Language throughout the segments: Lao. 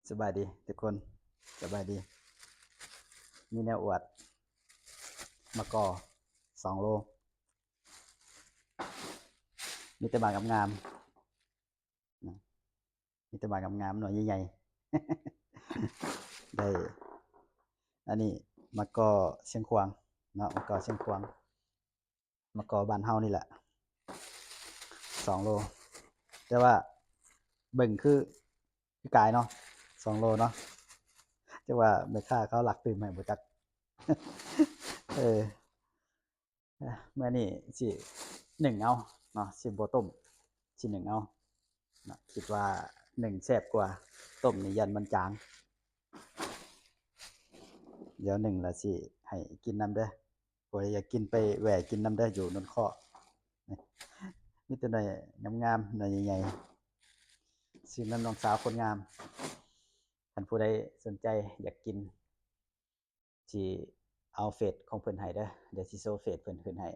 ສະບາຍດີທຸກຄົນ ສະບາຍດີ. ມີແນວອວດ ມະກອກສອງໂລ ມີແຕ່ບາງງາມໆ ນະ ມີແຕ່ບາງງາມໆ ໜ່ວຍໃຫຍ່ໆ ໄດ້. ອັນນີ້ມະກອກຊຽງຂວາງເນາະ ມະກອກຊຽງຂວາງ ມະກອກບ້ານເຮົານີ້ແຫຼະ ສອງໂລ. ແຕ່ວ່າເບິ່ງຄື ຄືກາຍເນາະ ສອງໂລເນາະ ແຕ່ວ່າແມ່ຄ້າເຂົາລັກຕື່ມໃຫ້ບໍ່ຈັກ. ເອີ ມື້ນີ້ຊິໜຶ້ງເອົາເນາະ ຊິບໍ່ຕົ້ມ ຊິໜຶ້ງເອົາເນາະ. ຄິດວ່າໜຶ້ງແຊບກວ່າ ຕົ້ມນີ້ຢ້ານມັນຈາງ. ດຽວໜຶ້ງແລ້ວຊິໃຫ້ກິນນຳເດີ ຜູ້ໃດຢາກກິນໄປແວ່ກິນນຳເດີ ຢູ່ໂນນຄໍ້. ມີແຕ່ໜ່ວຍງາມໆ ໜ່ວຍໃຫຍ່ໆ ຊື້ນຳນ້ອງສາວຄົນງາມ. ຄັນຜູ້ໃດສົນໃຈຢາກກິນ ຊິເອົາເຟສຂອງເພິ່ນໃຫ້ເດີ ດຽວຊິໂຊເຟສເພິ່ນຂຶ້ນໃຫ້.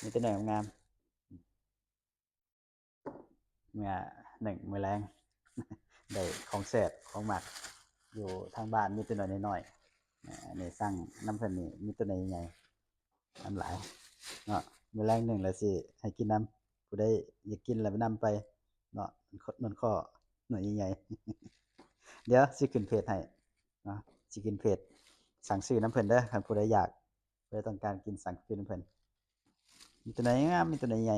ມີແຕ່ໜ່ວຍງາມໆ ເມື່ອໜຶ້ງມື້ແລງ ໄດ້ຂອງແຊບຂອງມັກ. ຢູ່ທາງບ້ານມີແຕ່ໜ່ວຍນ້ອຍໆ ອັນນີ້ສັ່ງນຳເພິ່ນນີ້ມີແຕ່ໜ່ວຍໃຫຍ່ ນ້ຳຫຼາຍເນາະ. ມື້ແລງໜຶ້ງແລ້ວຊິໃຫ້ກິນນຳ ຜູ້ໃດຢາກກິນແລ້ວນຳໄປເນາະ ໂນນຄໍ້ ໜ່ວຍໃຫຍ່ໆ. ດຽວຊິຂຶ້ນເພຈໃຫ້ເນາະ ຊິຂຶ້ນເພຈ ສັ່ງຊື້ນຳເພິ່ນເດີ ຄັນຜູ້ໃດຢາກ ຜູ້ໃດຕ້ອງການກິນ ສັ່ງຊື້ນຳເພິ່ນ. ມີໂຕໃດງາມ ມີໂຕໃດໃຫຍ່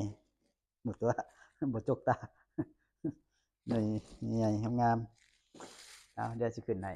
ໝົດຕົວ ບໍ່ຈົກຕາ ໜ່ວຍໃຫຍ່ງາມໆ. ເອົາ ດຽວຊິຂຶ້ນໃຫ້